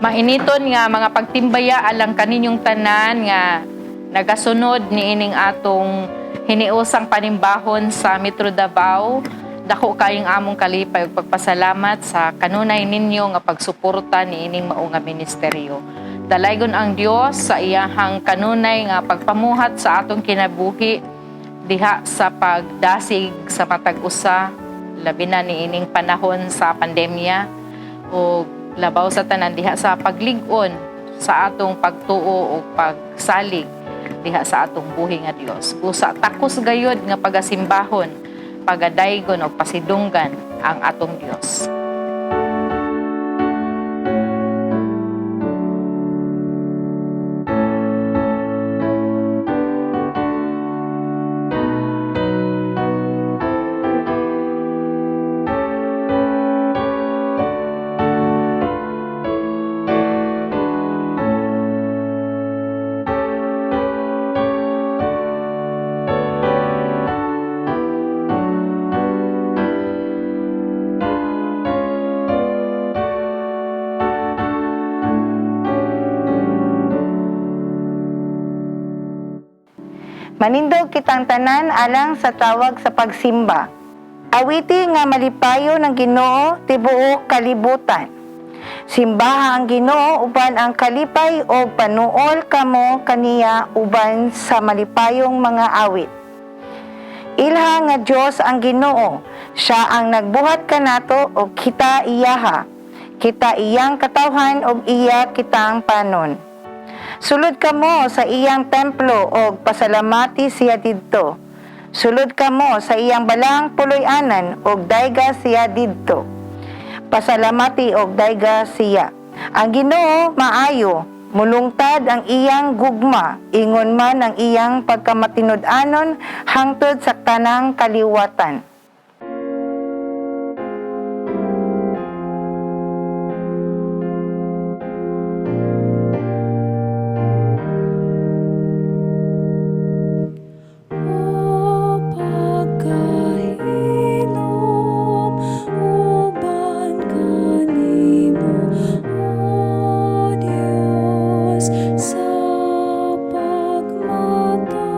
Mainiton nga mga pagtimbaya alang kaninyong tanan nga nagasunod niining atong hiniusang panimbahon sa Metro Davao. Dako kayong among kalipay ug pagpasalamat sa kanunay ninyo nga pagsuporta niining mao nga ministeryo. Dalaygon ang Dios sa iyahang kanunay nga pagpamuhat sa atong kinabuhi diha sa pagdasig sa matag usa, labi na niining panahon sa pandemya, o labaw sa tanan diha sa paglig-on sa atong pagtuo o pagsalig diha sa atong buhi nga Dios. Busa takos gayod nga pagasimbahon, pagadaygon o pasidunggan ang atong Dios. Manindog kitang tanan alang sa tawag sa pagsimba. Awiti nga malipayo ng Ginoo tibuok kalibutan. Simbaha ang Ginoo uban ang kalipay o panuol kamo kaniya uban sa malipayong mga awit. Ilha nga Dios ang Ginoo, siya ang nagbuhat kanato og kita iyaha. Kita iyang katawhan og iya kitang panon. Sulod kamo sa iyang templo og pasalamati siya didto. Sulod kamo sa iyang balang puloy-anan og dayga siya didto. Pasalamati og dayga siya. Ang Ginoo maayo, mulungtad ang iyang gugma, ingon man ang iyang pagkamatinud-anon hangtod sa tanang kaliwatan. O pagkahilom uban kanimo, O Dios, sa pagmata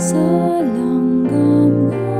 sa langgam nga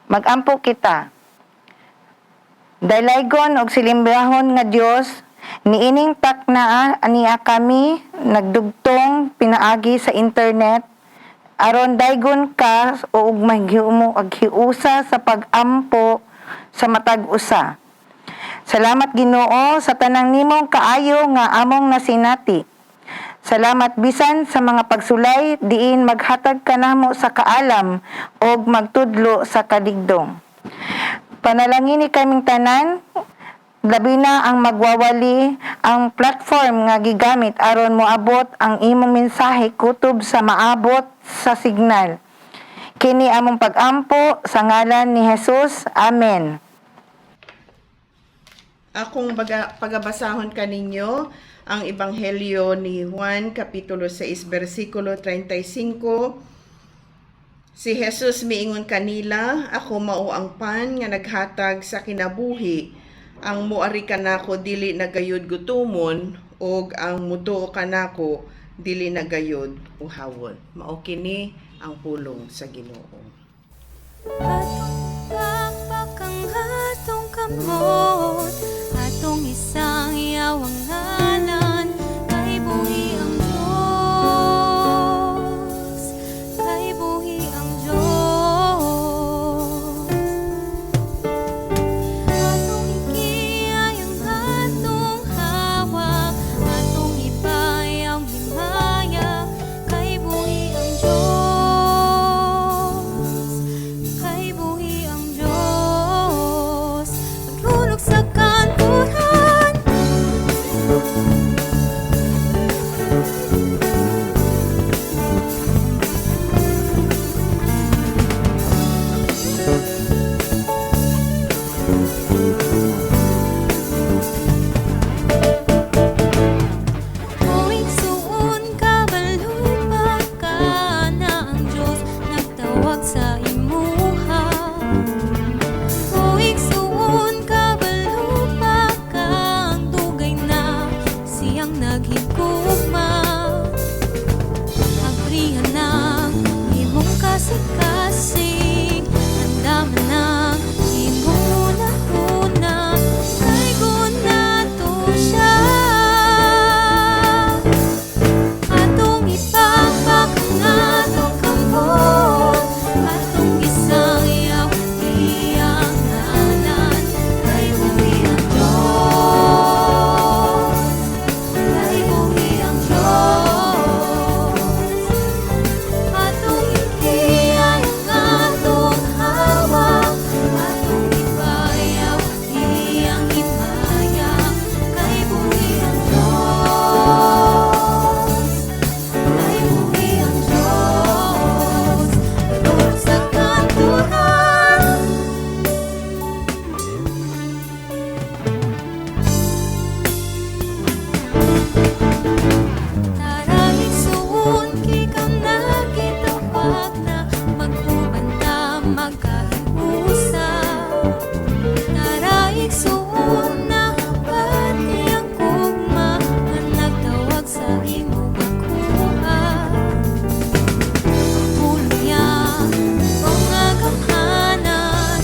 Magampo kita. Dalaygon og silimbahon nga Dios, niining taknaa ania kami nagdugtong pinaagi sa internet aron daygon ka ug maghimo og hiusa sa pag-ampo sa matag usa. Salamat, Ginoo, sa tanang nimong kaayo nga among nasinati. Salamat bisan sa mga pagsulay diin maghatag kanamo sa kaalam og magtudlo sa kaligdong. Panalangini kaming tanan, labi na ang magwawali, ang platform nga gigamit aron moabot ang imong mensahe kutob sa maabot sa signal. Kini among pag-ampo sa ngalan ni Jesus. Amen. Akong pagabasahon kaninyo ang Ebanghelyo ni Juan Kapitulo 6 versikulo 35. Si Jesus miingon kanila, "Ako mao ang pan nga naghatag sa kinabuhi. Ang muari kanako dili na gayud gutumon ug ang mutuo kanako dili na gayud uhawon." Mao kini ang pulong sa Ginoo. Atong pakpak ang atong kamot, atong isangyaw ang ngalan, kay buhi ang Diyos, kay buhi ang Diyos. Atong ikiyay ang atong hawak, atong ipayaw ang himaya, kay buhi ang Diyos, kay buhi ang Diyos. Pagdulog sa kanturan. O igsuon, kabalo pa ka na ang Diyos nagtawag sa imuha? O igsuon, kabalo pa ka ang dugay na siyang naghigugma? Abrihan ng imong kasing-kasing, andaman ng imong huna-huna, kay nato siya. Atong ipakpak ang atong kamot, atong isangyaw iyang ngalan, kay buhi ang Diyos, kay buhi ang Diyos. Atong ikiyay ang atong hawak, atong ipayaw iyang himaya, kay buhi ang Diyos, kay buhi ang Diyos. Padulong sa kanturan. Tara, igsuon, ikaw nagitawag na mag-uban ta, magkahiusa. Tara, igsuon, na pati ang gugma nga nagtawag sa imo makuha. Pulong niya mga gamhanan,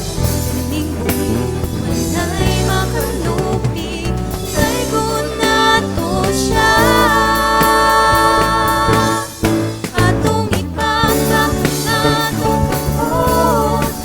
kining buhi walay makalupig, kay nato siya. Atong ipakpak ang atong kamot.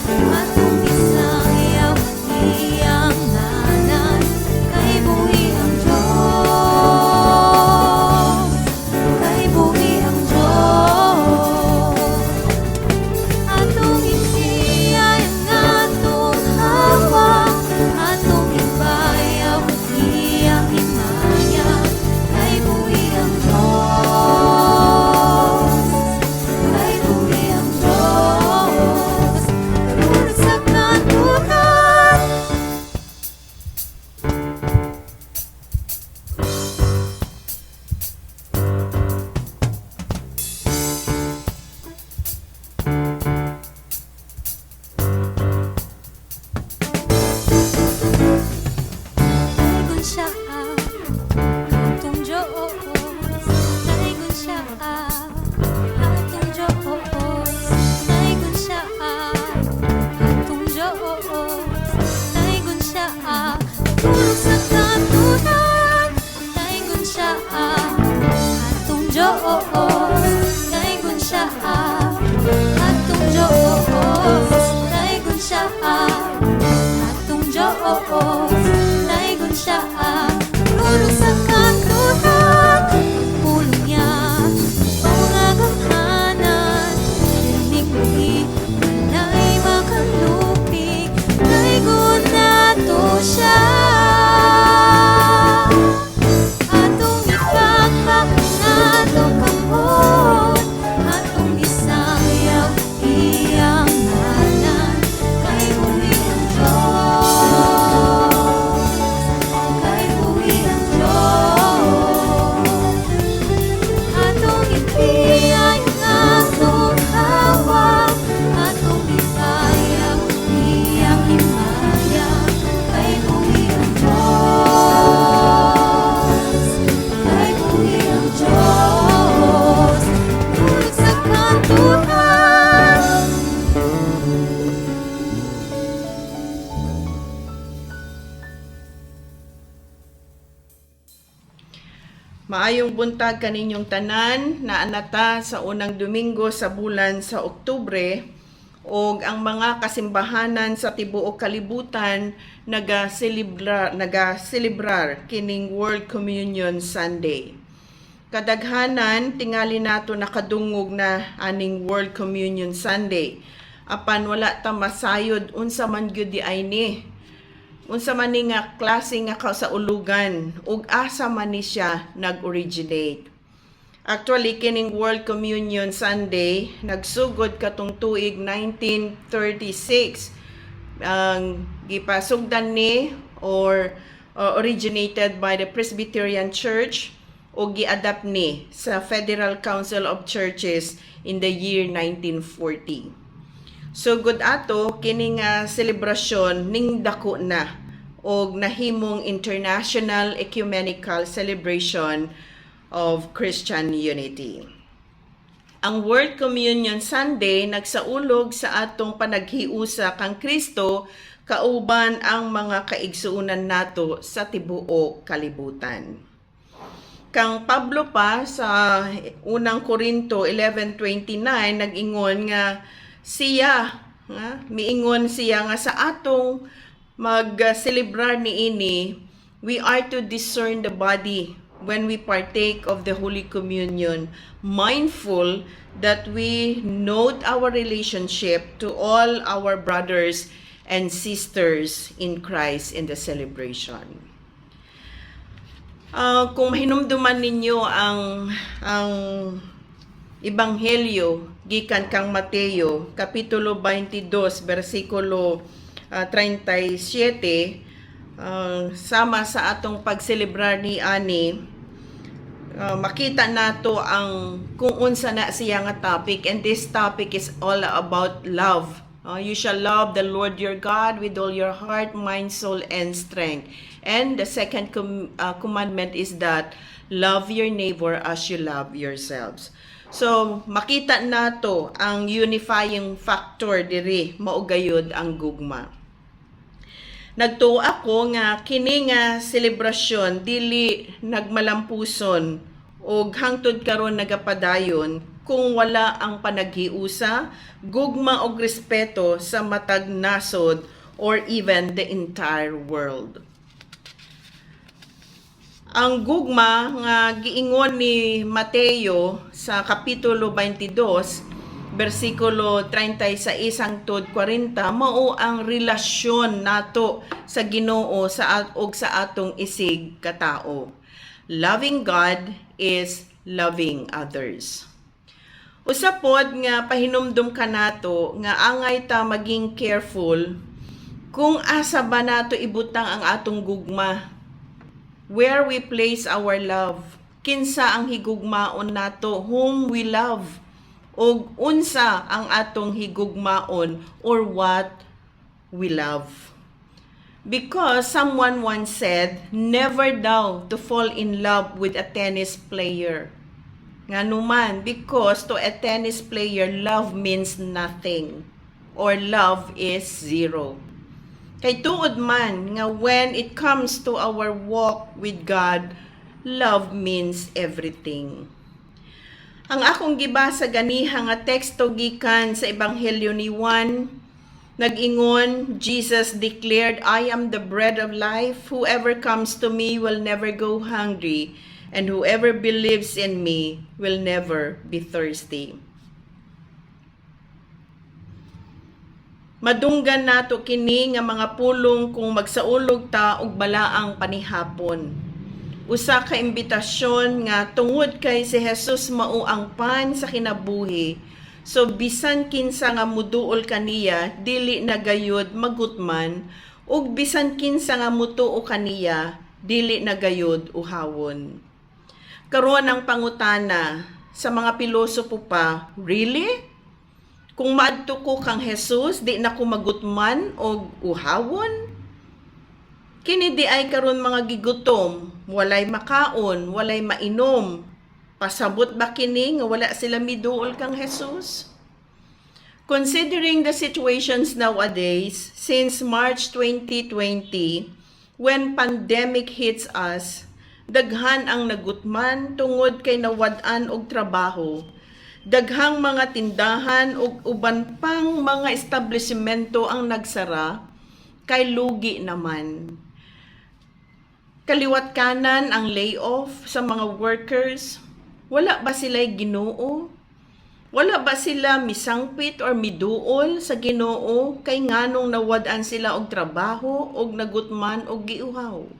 Diyos. Laygon siya tulog sa kanturan. Pulong niya, mga gamhanan, pirming buhi, walay makalupig. Laygon nato siya. Atong ipakpak ang atong kamot, atong isayaw iyang ngalan. Kay buhi ang Diyos, kay buhi ang Diyos. Atong ipiyay ang atong hawak, atong isayaw iyang himaya. Kay buhi ang Diyos, kay buhi ang Diyos. Tulog sa kanturan. Maayong buntag kaninyong tanan, naanata sa unang Domingo sa bulan sa Oktubre og ang mga kasimbahanan sa tibuok kalibutan nagaselebrar kining World Communion Sunday. Kadaghanan tingali nato nakadungog na aning World Communion Sunday. Apan wala ta masayod unsa man gyud di ay ni, unsa man ni nga klase nga kasaulugan ug asa man ni siya nag-originate. Actually, kining World Communion Sunday nagsugod katong tuig 1936, ang gipasugdan ni or originated by the Presbyterian Church o gi-adapt ni sa Federal Council of Churches in the year 1940. Sugod ato, kini nga selebrasyon ning dako na og nahimong international ecumenical celebration of Christian unity. Ang World Communion Sunday nagsaulog sa atong panaghiusa kang Kristo kauban ang mga kaigsuonan nato sa tibuok kalibutan. Kang Pablo pa sa Unang Korinto 11:29 nag-ingon nga siya nga miingon siya nga sa atong mag-celebrar niini, we are to discern the body when we partake of the Holy Communion, mindful that we note our relationship to all our brothers and sisters in Christ in the celebration. Kung mahinumduman ninyo ang Ebanghelyo gikan kang Mateo kapitulo 22 bersikulo 37, sama sa atong pagselebrar ni ani, makita nato ang kung unsa na siya nga topic, and this topic is all about love. You shall love the Lord your God with all your heart, mind, soul, and strength. And the second commandment is that love your neighbor as you love yourselves. So, makita nato ang unifying factor diri, mao gayud ang gugma. Nagtuo ako nga kini nga selebrasyon dili nagmalampuson og hangtod karon nagapadayon kung wala ang panaghiusa, gugma og respeto sa matag nasod or even the entire world. Ang gugma nga giingon ni Mateo sa kapitulo 22 bersikulo 36 hangtod 40 mao ang relasyon nato sa Ginoo sa ug sa atong isig katao. Loving God is loving others. Usa pod nga pahinumdum kanato nga angay ta maging careful kung asa ba nato ibutang ang atong gugma, where we place our love, kinsa ang higugmaon nato, whom we love, ug unsa ang atong higugmaon or what we love. Because someone once said, never daw to fall in love with a tennis player. Ngano man, because to a tennis player, love means nothing or love is zero. Kay tuod man nga when it comes to our walk with God, love means everything. Ang akong gibasa ganiha nga teksto gikan sa Ebanghelyo ni Juan, Nag-ingon, Jesus declared, "I am the bread of life. Whoever comes to me will never go hungry, and whoever believes in me will never be thirsty." Madunggan nato kini nga mga pulong kung magsaulog ta og balaang panihapon. Usa ka imbitasyon nga tungod kay si Jesus mao ang pan sa kinabuhi. So bisan kinsa nga muduol kaniya, dili na gayud magutman, ug bisan kinsa nga mutuo kaniya, dili na gayud uhawon. Karon ang pangutana sa mga pilosopo pa, really? Kung maadto ko kang Jesus, di na ko magutman og uhawon? Kini diay karon mga gigutom, walay makaon, walay mainom. Pasabot ba kini nga wala sila miduol kang Jesus? Considering the situations nowadays, since March 2020, when pandemic hits us, daghan ang nagutman tungod kay nawad-an og trabaho. Daghang mga tindahan ug uban pang mga establishmento ang nagsara kay lugi naman. Kaliwat kanan ang layoff sa mga workers. Wala ba sila'y Ginoo? Wala ba sila misangpit or miduol sa Ginoo kay nganong nawad-an sila og trabaho og nagutman og giuhaw?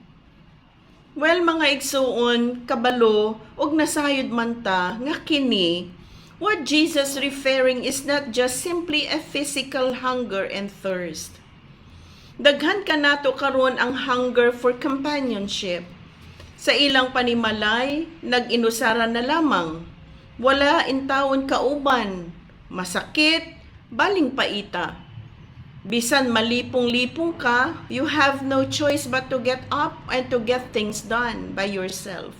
Well, mga igsuon, kabalo og nasayod man ta nga kini, what Jesus referring is not just simply a physical hunger and thirst. Daghan kanato karon ang hunger for companionship. Sa ilang panimalay, nag-inusaran na lamang. Wala intawon kauban, masakit, baling paita. Bisan malipong-lipong ka, you have no choice but to get up and to get things done by yourself.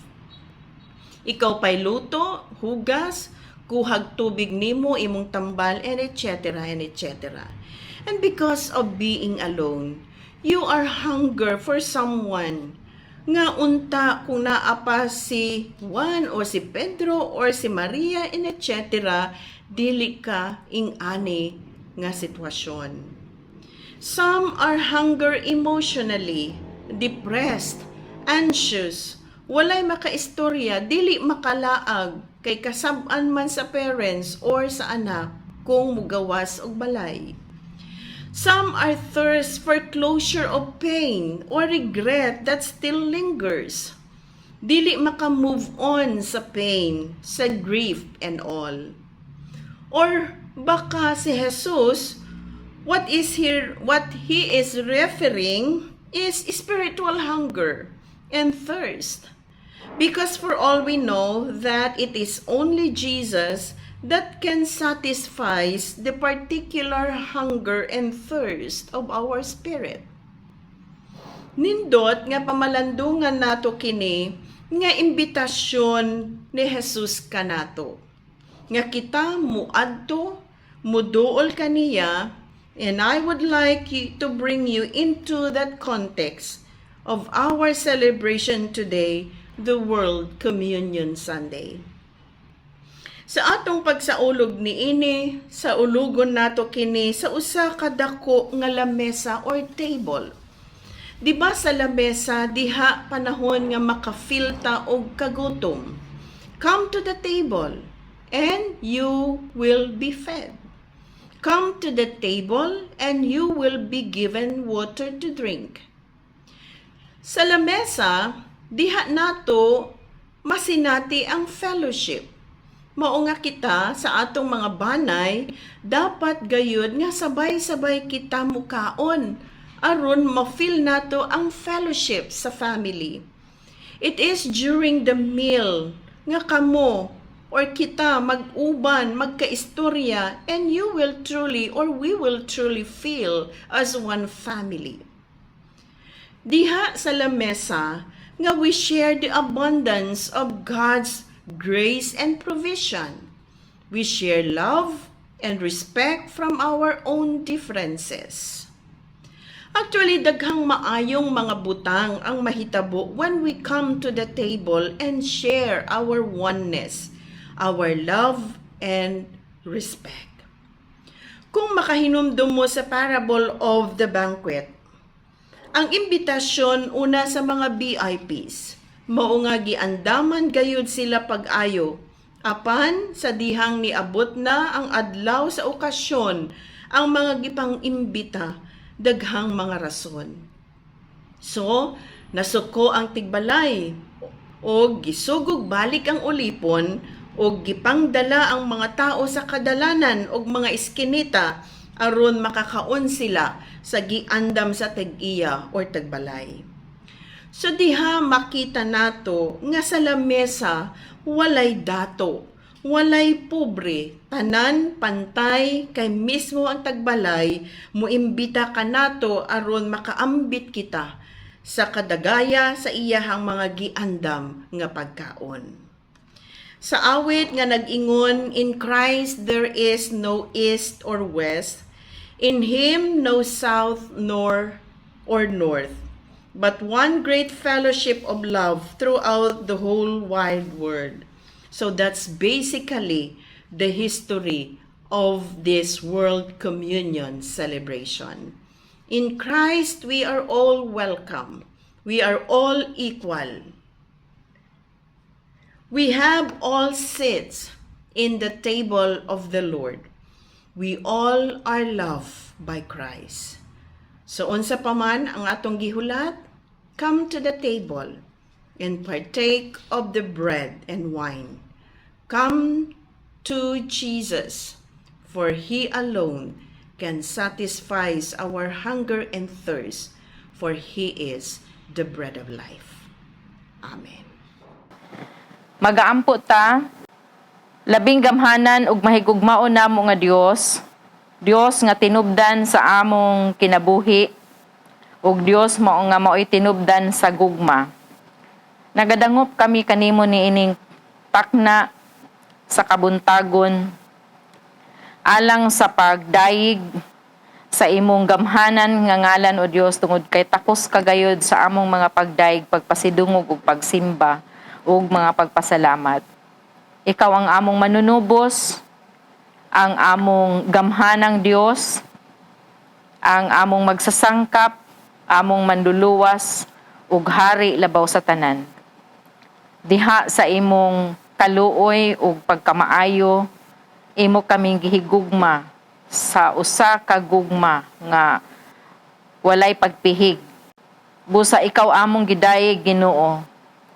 Ikaw pa'y luto, hugas, kuhag tubig nimo, imong tambal, and etc. and etc. And because of being alone, you are hunger for someone nga unta kung naa pa si Juan o si Pedro or si Maria and etc., dili ka ing-ani nga sitwasyon. Some are hunger emotionally, depressed, anxious, walay makaistorya, dili makalaag, kay kasab-an man sa parents or sa anak kung mugawas og balay. Some are thirst for closure of pain or regret that still lingers. Dili maka-move on sa pain, sa grief and all. Or baka si Jesus, what he is referring is spiritual hunger and thirst. Because for all we know that it is only Jesus that can satisfy the particular hunger and thirst of our spirit. Nindot nga pamalandungan nato kini nga imbitasyon ni Jesus kanato. Nga kita muadto, muduol kaniya, and I would like you to bring you into that context of our celebration today, the World Communion Sunday. Sa atong pagsaulog niini, saulugon nato kini sa usa ka dako nga lamesa or table. Di ba sa lamesa diha panahon nga maka-feel ta og kagutom? Come to the table and you will be fed. Come to the table and you will be given water to drink. Sa lamesa, diha nato masinati ang fellowship. Mao nga kita sa atong mga banay, dapat gayud nga sabay-sabay kita mukaon aron ma-feel nato ang fellowship sa family. It is during the meal nga kamo or kita mag-uban, magkaistorya, and you will truly or we will truly feel as one family. Diha sa lamesa nga we share the abundance of God's grace and provision. We share love and respect from our own differences. Actually, daghang maayong mga butang ang mahitabo when we come to the table and share our oneness, our love and respect. Kung makahinumdum mo sa parable of the banquet, ang imbitasyon una sa mga VIPs, mao nga giandaman gayud sila pag-ayo. Apan sa dihang niabot na ang adlaw sa okasyon, ang mga gipang-imbita daghang mga rason. So, nasuko ang tigbalay og gisugog balik ang ulipon og gipangdala ang mga tao sa kadalanan og mga iskinita aron makakaon sila sa giandam sa tag-iya or tagbalay. So diha makita nato nga sa lamesa walay dato, walay pobre, tanan pantay kay mismo ang tagbalay moimbita kanato aron makaambit kita sa kadagaya sa iyahang mga giandam nga pagkaon. Sa awit nga nag-ingon, "In Christ there is no east or west, in Him no south nor or north, but one great fellowship of love throughout the whole wide world." So that's basically the history of this World Communion celebration. In Christ, we are all welcome. We are all equal. We have all seats in the table of the Lord. We all are loved by Christ. So unsa pa man ang atong gihulat, come to the table and partake of the bread and wine. Come to Jesus, for He alone can satisfy our hunger and thirst, for He is the bread of life. Amen. Magaampo ta, labing gamhanan ug mahigugmaon namo nga Dios, Dios nga tinubdan sa among kinabuhi ug Dios mao nga mao'y tinubdan sa gugma. Nagadangop kami kanimo niining takna sa kabuntagon alang sa pagdayeg sa imong gamhanan nga ngalan, O Dios, tungod kay takos kagayod sa among mga pagdayeg, pagpasidungog ug pagsimba ug mga pagpasalamat. Ikaw ang among manunubos, ang among gamhanang Dios, ang among magsasangkap, among manluluwas ug hari labaw sa tanan. Diha sa imong kaluoy ug pagkamaayo, imo kaming gihigugma sa usa ka gugma nga walay pagpihig. Busa ikaw among gidayeg, Ginoo,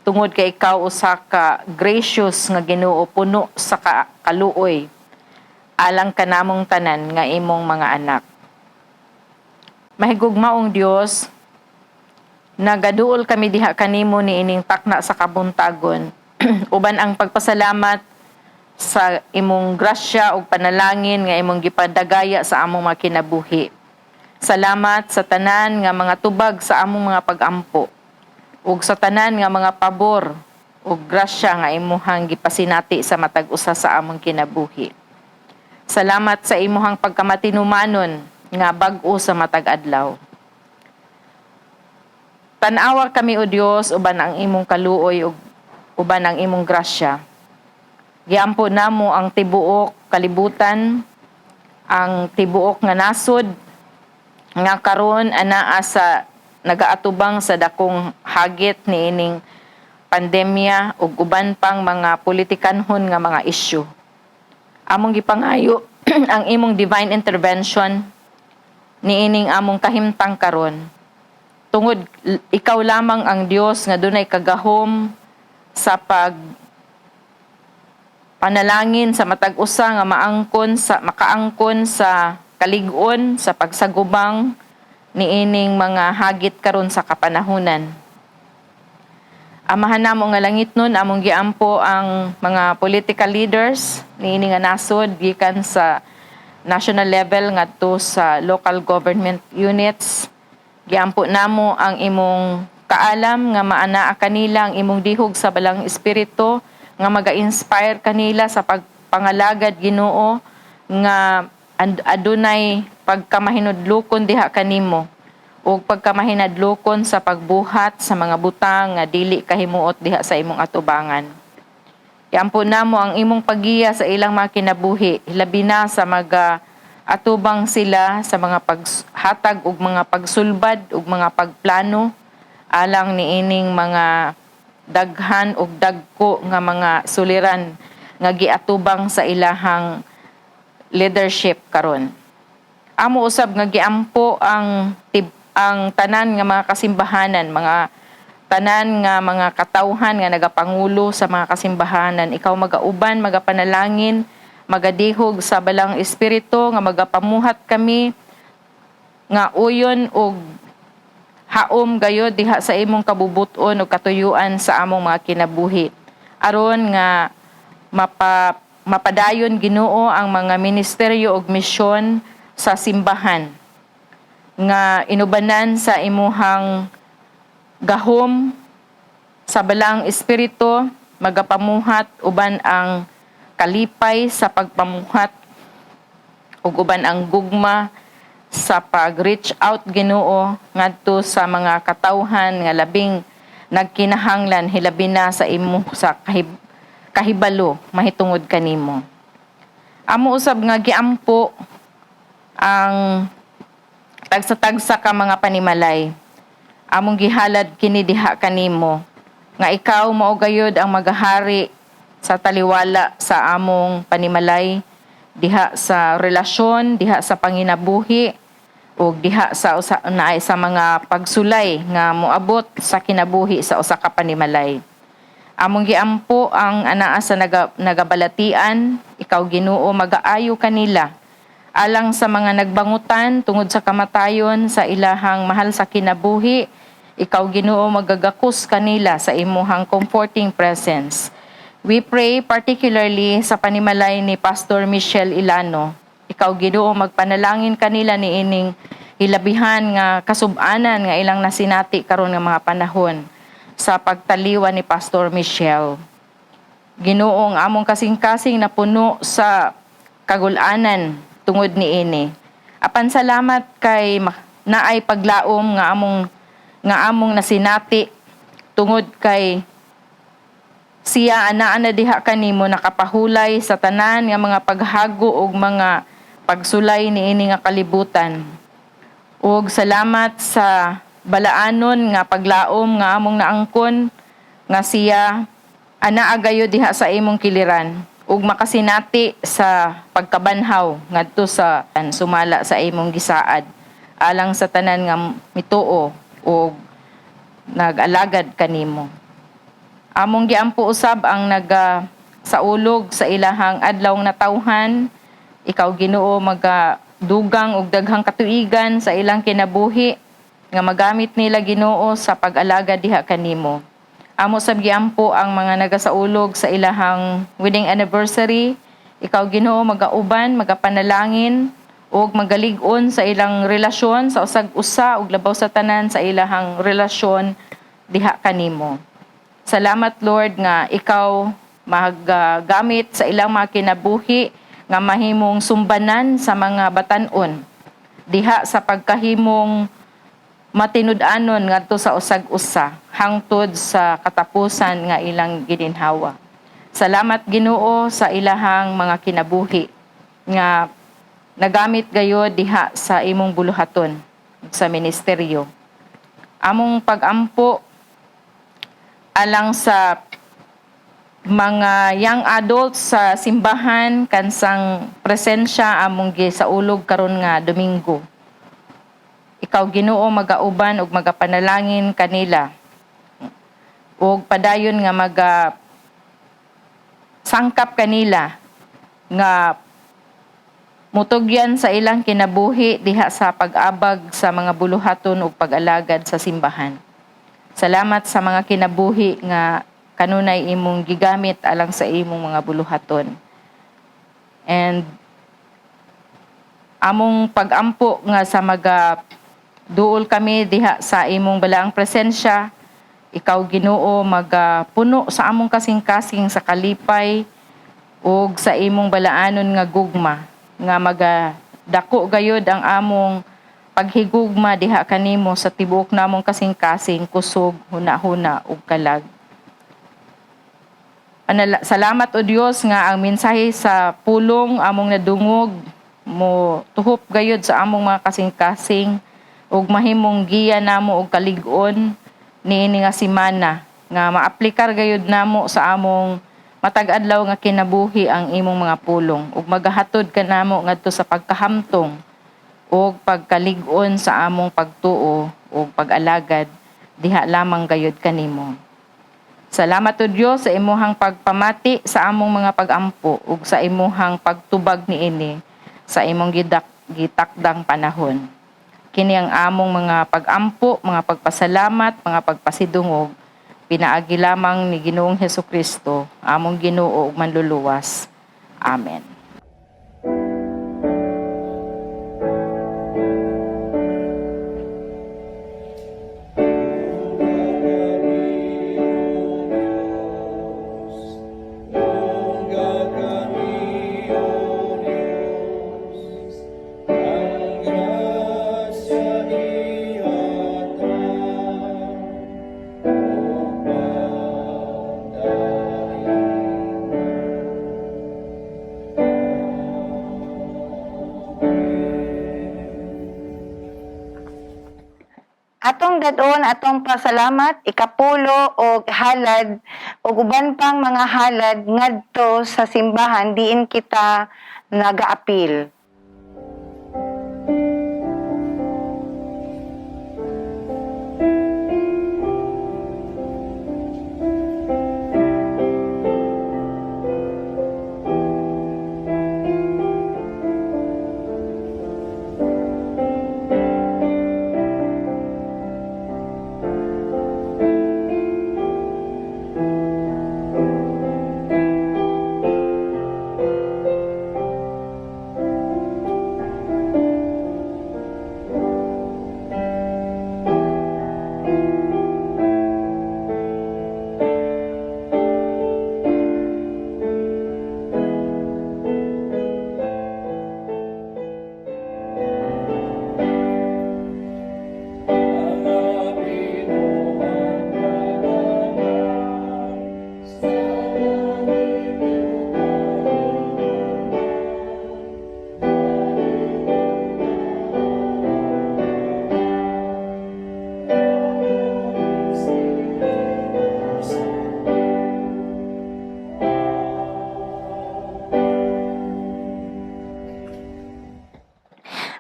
tungod kay ikaw usa ka gracious nga Ginoo, puno sa kaluoy alang kanamong tanan nga imong mga anak. Mahigugmaong Dios, nagaduol kami diha kanimo niining takna sa kabuntagon uban ang pagpasalamat sa imong grasya ug panalangin nga imong gipadagaya sa among mga kinabuhi. Salamat sa tanan nga mga tubag sa among mga pagampo ug sa tanan nga mga pabor ug grasya nga imuhang gipasinati sa matag usa sa among kinabuhi. Salamat sa imuhang pagkamatinumanon nga bag-o sa matag adlaw. Tan-awa kami, O Dios, uban ang imong kaluoy ug uban ang imong grasya. Giampo namo ang tibuok kalibutan, ang tibuok nga nasod nga karon anaa sa nagaatubang sa dakong hagit niining pandemya ug uban pang mga politikanhon nga mga issue. Among gipangayo ang imong divine intervention niining among kahimtang karon. Tungod ikaw lamang ang Dios nga dunay kagahom sa pag panalangin sa matag usa nga maangkon sa makaangkon sa kalig-on sa pagsagubang niining mga hagit karon sa kapanahunan. Amahan namo nga langitnon, among giampo ang mga political leaders niini nga nasod gikan sa national level ngadto sa local government units. Giampo namo ang imong kaalam nga maanaa kanila ang imong dihog sa Balaang Espiritu nga maga-inspire kanila sa pagpangalagad, Ginoo, nga adunay pagkamahinudlokon diha kanimo ug pagkamahinadlokon sa pagbuhat sa mga butang nga dili kahimuot diha sa imong atubangan. Iampo namo ang imong paggiya sa ilang mga kinabuhi, labi na sa maga Atubang sila sa mga paghatag og mga pagsulbad ug mga pagplano alang niining mga daghan og dagko nga mga suliran nga giatubang sa ilahang leadership karon. Amo usab nga giampo ang tanan nga mga kasimbahanan, mga tanan nga mga katawhan nga nagapangulo sa mga kasimbahanan. Ikaw magauban, magapanalangin, magadihog sa Balaang Espiritu nga magapamuhat kami nga uyon og haom gayod diha sa imong kabubuton ug katuyuan sa among mga kinabuhi, aron nga mapadayon, Ginoo, ang mga ministeryo ug misyon sa simbahan nga inubanan sa imuhang gahom sa Balaang Espiritu, magapamuhat uban ang kalipay sa pagpamuhat ug uban ang gugma sa pag-reach out, Ginoo, ngadto sa mga katawhan nga labing nagkinahanglan, hilabi na sa imo sa kahibalo mahitungod kanimo. Amo usab nga giampo ang tagsa-tagsa ka mga panimalay. Among gihalad kini diha kanimo nga ikaw mao gayud ang magahari sa taliwala sa among panimalay, diha sa relasyon, diha sa panginabuhi ug diha sa usa na sa mga pagsulay nga moabot sa kinabuhi sa usa ka panimalay. Among giampo ang anaa sa nagabalatian, ikaw, Ginoo, magaayo kanila. Alang sa mga nagbangutan tungod sa kamatayon sa ilahang mahal sa kinabuhi, ikaw, Ginoo, magagakos kanila sa imuhang comforting presence. We pray particularly sa panimalay ni Pastor Michelle Ilano. Ikaw, Ginoo, magpanalangin kanila niining hilabihan nga kasubanan nga ilang nasinati karon nga mga panahon sa pagtaliwa ni Pastor Michelle. Ginoo, ang among kasing-kasing napuno sa kagulanan tungod niini. Apan salamat kay naay paglaom nga among nasinati tungod kay siya anaa na diha kanimo, nakapahulay sa tanan nga mga paghago ug mga pagsulay niini nga kalibutan. Ug salamat sa balaanon nga paglaom nga among naangkon nga siya anaa gayud diha sa imong kiliran ug makasinati sa pagkabanhaw ngadto sa sumala sa imong gisaad alang sa tanan nga mituo ug nag-alagad kanimo. Among giampo usab ang naga saulog sa ilahang adlaw natawhan. Ikaw, Ginoo, maga dugang og daghang katuigan sa ilang kinabuhi nga magamit nila, Ginoo, sa pag-alagad diha kanimo. Amo sab giampo ang mga nagasaulog sa ilahang wedding anniversary. Ikaw, Ginoo, magauban, magapanalangin ug magalig-on sa ilang relasyon sa usag usa ug labaw sa tanan sa ilahang relasyon diha kanimo. Salamat, Lord, nga ikaw maggamit sa ilang mga kinabuhi nga mahimong sumbanan sa mga batan-on diha sa pagkahimong matinud-anon ngadto sa usag usa hangtod sa katapusan nga ilang gininhawa. Salamat, Ginoo, sa ilahang mga kinabuhi nga nagamit gayod diha sa imong buluhaton sa ministeryo. Among pagampo alang sa mga young adults sa simbahan kansang presensya among gisaulog karon nga Domingo. Ikaw, Ginoo, magauban ug magapanalangin kanila. Ug padayon nga maga sangkap kanila nga mutugyan sa ilang kinabuhi diha sa pag-abag sa mga buluhaton ug pag-alagad sa simbahan. Salamat sa mga kinabuhi nga kanunay imong gigamit alang sa imong mga buluhaton. And among pagampo nga sa maga duol kami diha sa imong balaang presensya, ikaw, Ginoo, magapuno sa among kasing-kasing sa kalipay ug sa imong balaanon nga gugma nga maga dako gayod ang among paghigugma diha kanimo sa tibuok namong kasing-kasing, kusog, huna-huna ug kalag. Salamat o Dios nga ang mensahe sa pulong among nadungog. Mo tuhop gayud sa among mga kasing-kasing ug mahimong giya namo og kalig-on niini nga semana nga maaplikar gayud namo sa among matag adlaw nga kinabuhi ang imong mga pulong ug magahatod kanamo ngadto sa pagkahamtong ug pagkalig-on sa among pagtuo ug pag-alagad diha lamang gayud kanimo. Salamat o Dios sa imuhang pagpamati sa among mga pagampo ug sa imuhang pagtubag niini sa imong gitakdang panahon. Kini ang among mga pagampo, mga pagpasalamat, mga pagpasidungog, pinaagi lamang ni Ginoong Hesukristo, among Ginoo ug manluluwas. Amen. Atong dadon atong pasalamat, ikapulo og halad ug uban pang mga halad ngadto sa simbahan diin kita nagaapil.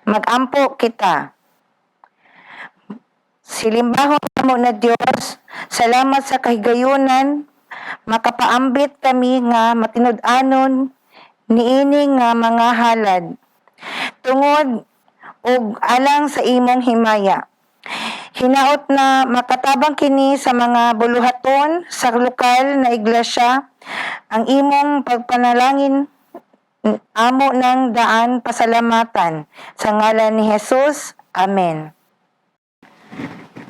Magampo kita. Silimbahon mo na Dios, salamat sa kahigayunan, makapaambit kami nga matinud-anon niini nga mga halad. Tungod og alang sa imong himaya. Hinaot na makatabang kini sa mga buluhaton sa lokal na iglesia ang imong pagpanalangin amo ng daan pasalamatan sa ngalan ni Jesus. Amen.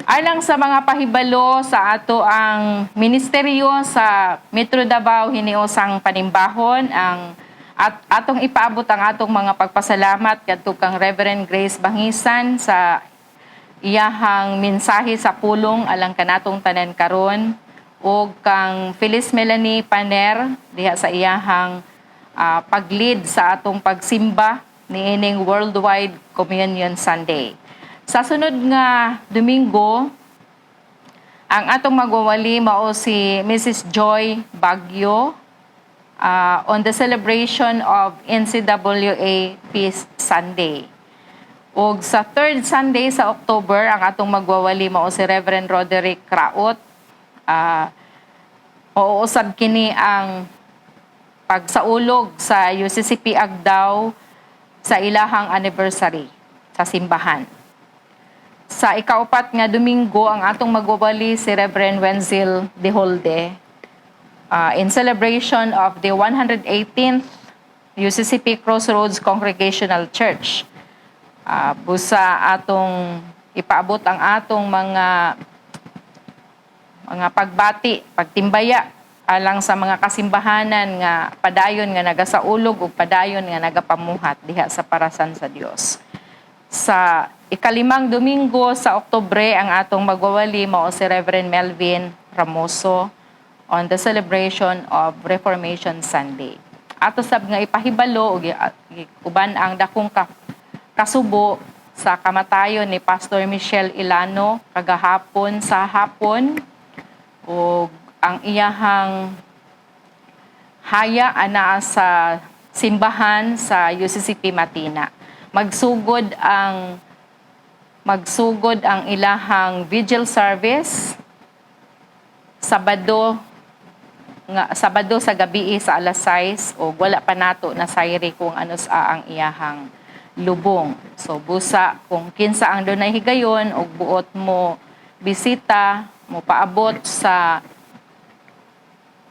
Alang sa mga pahibalo sa ato ang ministeryo sa Metro Davao hiniusang panimbahon ang at atong ipaabot ang atong mga pagpasalamat kadto kang Reverend Grace Bangisan sa iyahang mensahe sa pulong alang kanatong tanan karon ug kang Phyllis Melanie Paner diha sa iyahang pag-lead sa atong pagsimba niining Worldwide Communion Sunday. Sa sunod nga Domingo, ang atong magwawali mao si Mrs. Joy Bagyo on the celebration of NCWA Peace Sunday. Og sa third Sunday sa October, ang atong magwawali mao si Reverend Roderick Kraut. Uusab kini ang pagsaulog sa UCCP Agdao sa ilahang anniversary sa simbahan. Sa ikaupat nga Domingo, ang atong magwawali si Reverend Wenzel De Holde in celebration of the 118th UCCP Crossroads Congregational Church. Busa atong ipaabot ang atong mga pagbati, pagtimbaya alang sa mga kasimbahanan nga padayon nga nagasaulog ug padayon nga nagapamuhat diha sa parasan sa Dios. Sa ikalimang Domingo sa Oktubre ang atong magwawali mao si Reverend Melvin Ramoso on the celebration of Reformation Sunday. Ato sab nga ipahibalo og uban ang dakong kasubo sa kamatayon ni Pastor Michelle Ilano kagahapon sa hapon, ug ang iyahang haya anaa sa simbahan sa UCCP Matina. Magsugod ang ilahang vigil service Sabado nga Sabado sa gabi sa alas 6, o wala pa nato na sayri kung ano sa ang iyahang lubong. So busa kung kinsa ang dunay higayon og buot mo bisita, mo paabot sa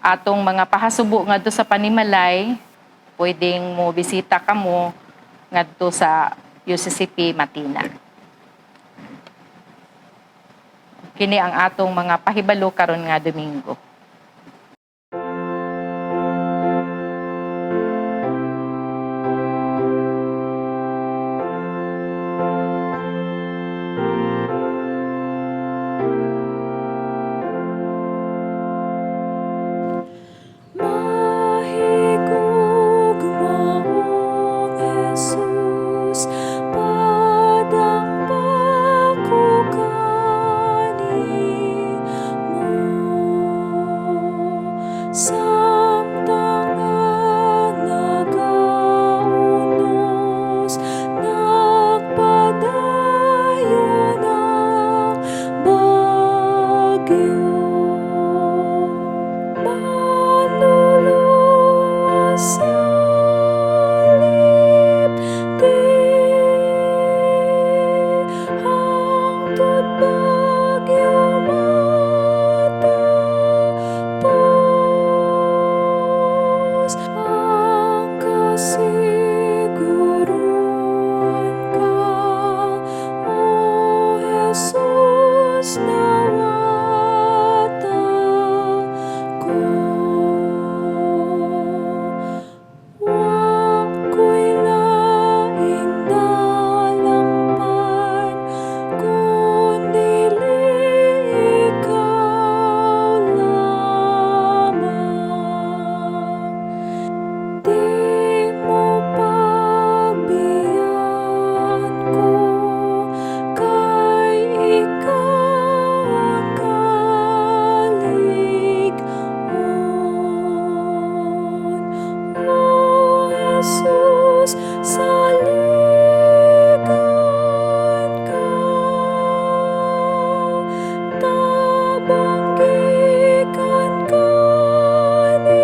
atong mga pahasubo ngadto sa panimalay, pwedeng mo bisita kamo ngadto sa UCCP Matina. Kini ang atong mga pahibalo karon nga Domingo. Mahigugmaong Jesus, padangpa ko kanimo, samtang nga nagaunos, nagpadayon ang bagyo. Manluluwas, salibti, hangtod bagyo matapos, ang kasiguruhan ka, O Jesus, nawata ko. Wa ko'y laing dalangpan, kun dili ikaw lamang. Di mo pagbiyaan ko, kay ikaw ang kalig-on. O Jesus, saligan ka, tabang gikan kanimo.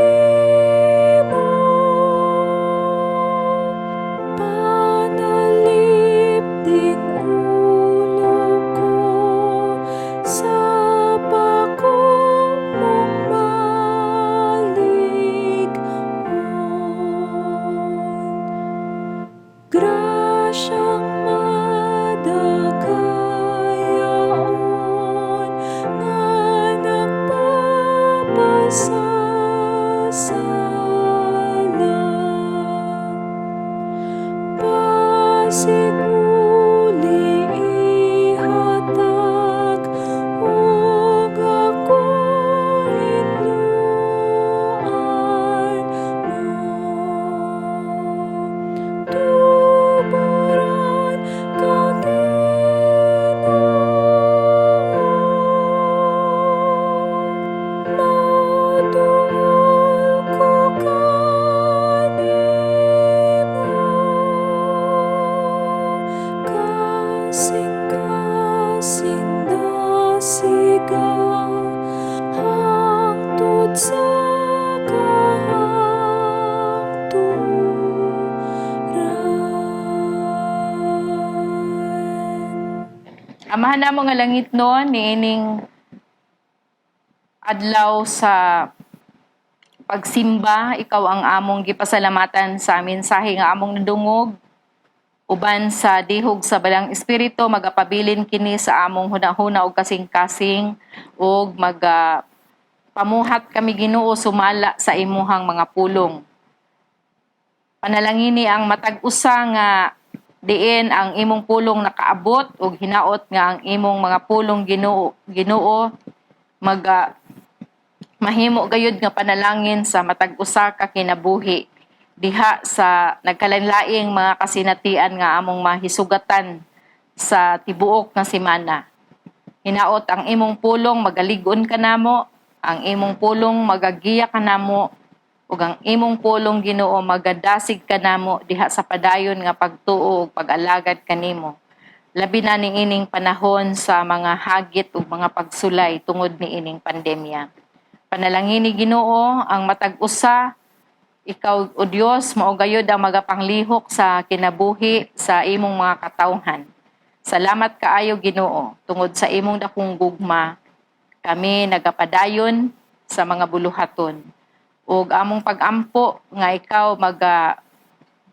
Panalipding ulo ko sa pako mong malig-on. Grasyang madakayaon nga nagpapasasala. Pasig uli ihatag ug ako hinloan mo. Tuboran ka, Ginoo, moduol ko kanimo. Kasing-kasing dasiga hangtod sa kahangturan. Amahan namo nga langitnon, niining adlaw sa pagsimba, ikaw ang among gipasalamatan sa mensahe nga among nadungog. Uban sa dihog sa Balang Espiritu, magapabilin kini sa among hunahuna og kasing-kasing ug maga pamuhat kami, Ginoo, sumala sa imuhang mga pulong. Panalangini ang matag usa nga diin ang imong pulong nakaabot ug hinaot nga ang imong mga pulong, Ginoo, maga mahimo gayud nga panalangin sa matag usa ka kinabuhi. Diha sa nagkalainlaing mga kasinatian nga among mahisugatan sa tibuok nga semana. Hinaot ang imong pulong magalig-on kanamo, ang imong pulong magagiya kanamo, ug ang imong pulong, Ginoo, magadasig kanamo diha sa padayon nga pagtuo ug pag-alagad kanimo. Labi na ning ining panahon sa mga hagit ug mga pagsulay tungod niining pandemya. Panalangini, Ginoo, ang matag usa. Ikaw, o Dios, mao gayud ang magapanglihok sa kinabuhi sa imong mga katawhan. Salamat kaayo, Ginoo, tungod sa imong dakong gugma. Kami nagapadayon sa mga buluhaton. Ug among pagampo nga ikaw maga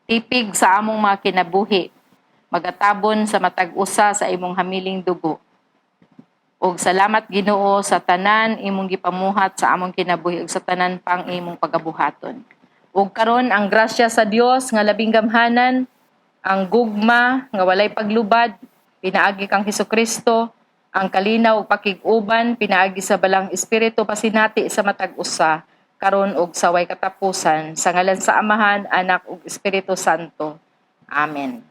tipig sa among mga kinabuhi, magatabon sa matag usa sa imong hamiling dugo. Ug salamat, Ginoo, sa tanan imong gipamuhat sa among kinabuhi ug sa tanan pang imong pagabuhaton. Ug karon ang grasya sa Dios nga labing gamhanan, ang gugma nga walay paglubad pinaagi kang Hesukristo, ang kalinaw ug pakig-uban pinaagi sa Balaang Espiritu pasinati sa matag usa karon ug sa way katapusan, sa ngalan sa Amahan, Anak ug Espiritu Santo. Amen.